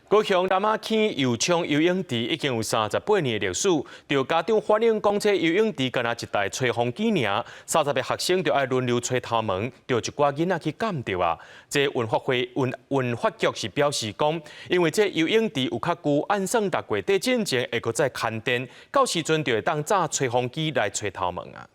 高雄南仔坑游涌游泳池已經有38年的歷史，著家長反映講，這游泳池干焦一台吹風機爾，30個學生就愛輪流吹頭毛，著一寡囡仔去感著啊。這文發會文文發局是表示講，因為這游泳池有較舊，按算6月底進前會閣再牽電，到時陣就會當紮吹風機來吹頭毛啊。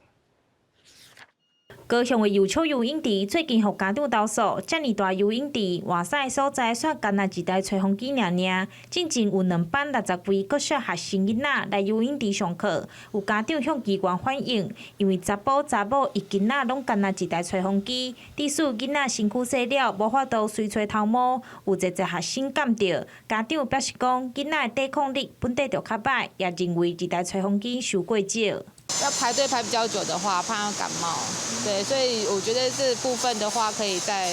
高雄的游涌游泳池最近予家長投訴，遮爾大游泳池，活塞的所在煞干焦一台吹風機爾爾。進前有兩班60位國小學生囡仔來游泳池上課，有家長向機關反映，因為查埔查某伊囡仔攏干焦一台吹風機，致使囡仔身軀洗了無法度隨吹頭毛，有濟濟學生感著。家長表示講，囡仔的抵抗力本底就較䆀，也認為一台吹風機傷過少。要排隊排比較久的話，怕要感冒，對，所以我覺得這部分的話，可以再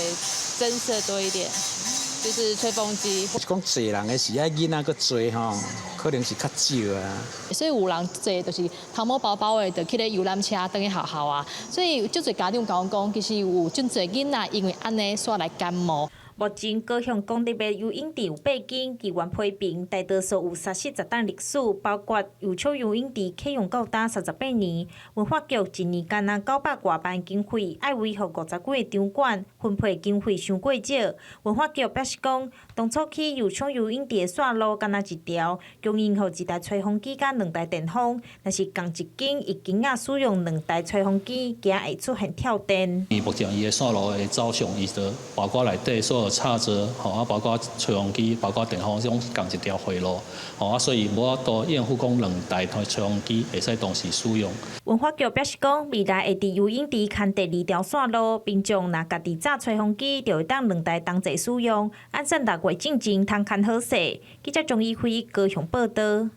增設多一點，就是吹風機。講濟人的時，愛囡仔閣濟吼，可能是較少啊。所以有人坐就是頭毛包包的，就去咧遊覽車轉去學校啊。所以足濟家長共阮講，其實有足濟囡仔因為按呢，煞來感冒。目前高雄公立的游泳池有八間，議員批評大多數有三四十檔歷史，包括游涌游泳池啟用到今38年。文化局一年干焦900外萬經費，愛維護50幾个場館，分配經費傷過少。文化局表示講，當初起游涌游泳池的線路干焦一條，供應予一台吹風機佮兩台電風，若是仝一間伊囡仔使用兩台吹風機，驚會出現跳電。伊目前伊的線路的走向，伊就包括內底所有插座，吼啊，包括吹風機，包括電風，攏仝一條回路，吼啊，所以無法度應付講兩台吹風機會使同時使用。文化局表示講，未來會佇游泳池牽第二條線路，民眾若家己紮吹風機，就會當兩台同齊使用，按算6月進前通牽好勢。記者鍾以輝高雄報導。